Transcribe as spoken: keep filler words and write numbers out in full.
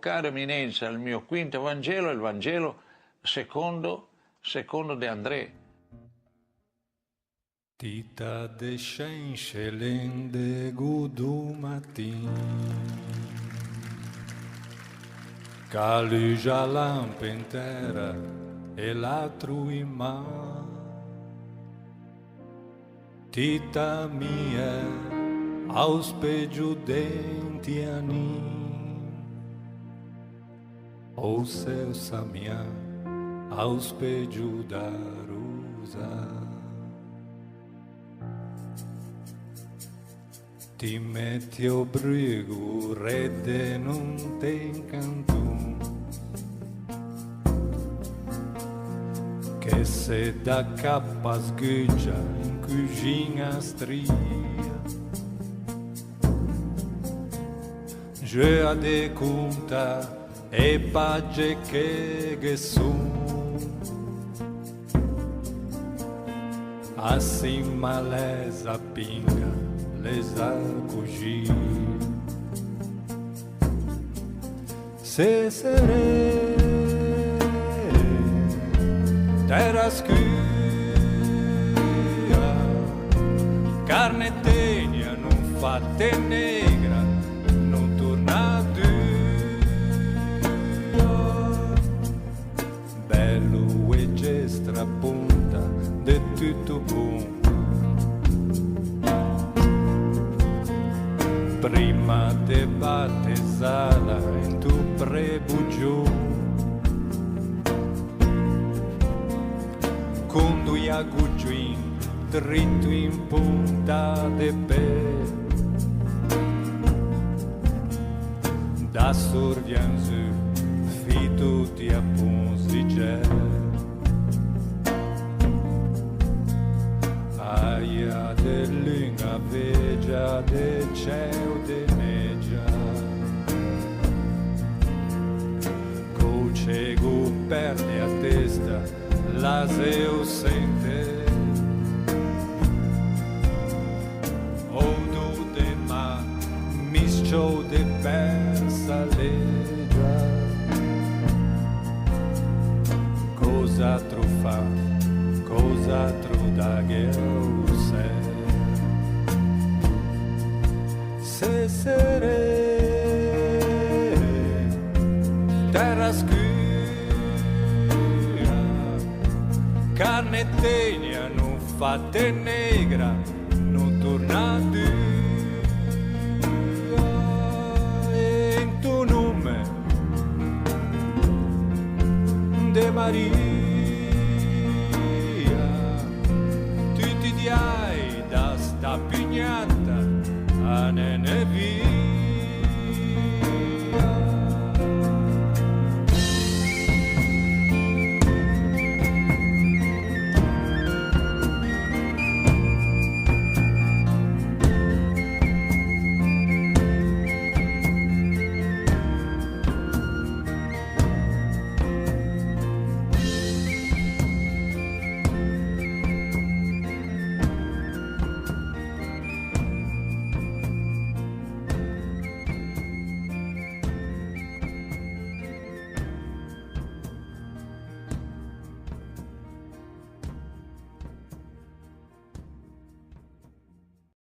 Cara eminensa, il mio quinto Vangelo è il Vangelo secondo, secondo de André. Ti t'â de scence lendego do matin, ch'a luxe a lampe in tera e l'atro in man. Ti t'â mie a-o spegio denti a nin, o seu samià a-o spegio da rosa. Ti meti o brugo rede non te incanton, che se da capa sgugia in cuxin-a stria. Jeu a de conta e page che ghe son, a simmalesa pinga l'é za coxì. Se seré, tera scua, carne tegna, non fate negra, non torna dua. Bello e ghe straponta de tutto bon. Prima de battezala into prebugion, con doi aguggioin drito in ponta de pè, da sorvianzu fito di aponzigè. Aia de lun-a vegia de cieo de negia, co cego perde a testa, l'aseo sente. O do de ma misciou de persa legia. Cos'atro fâ, cos'atro dâghe a-o sè? Se seré, tera scua, carne tegna, non fate negra, non torna dua. E into nome de Maria,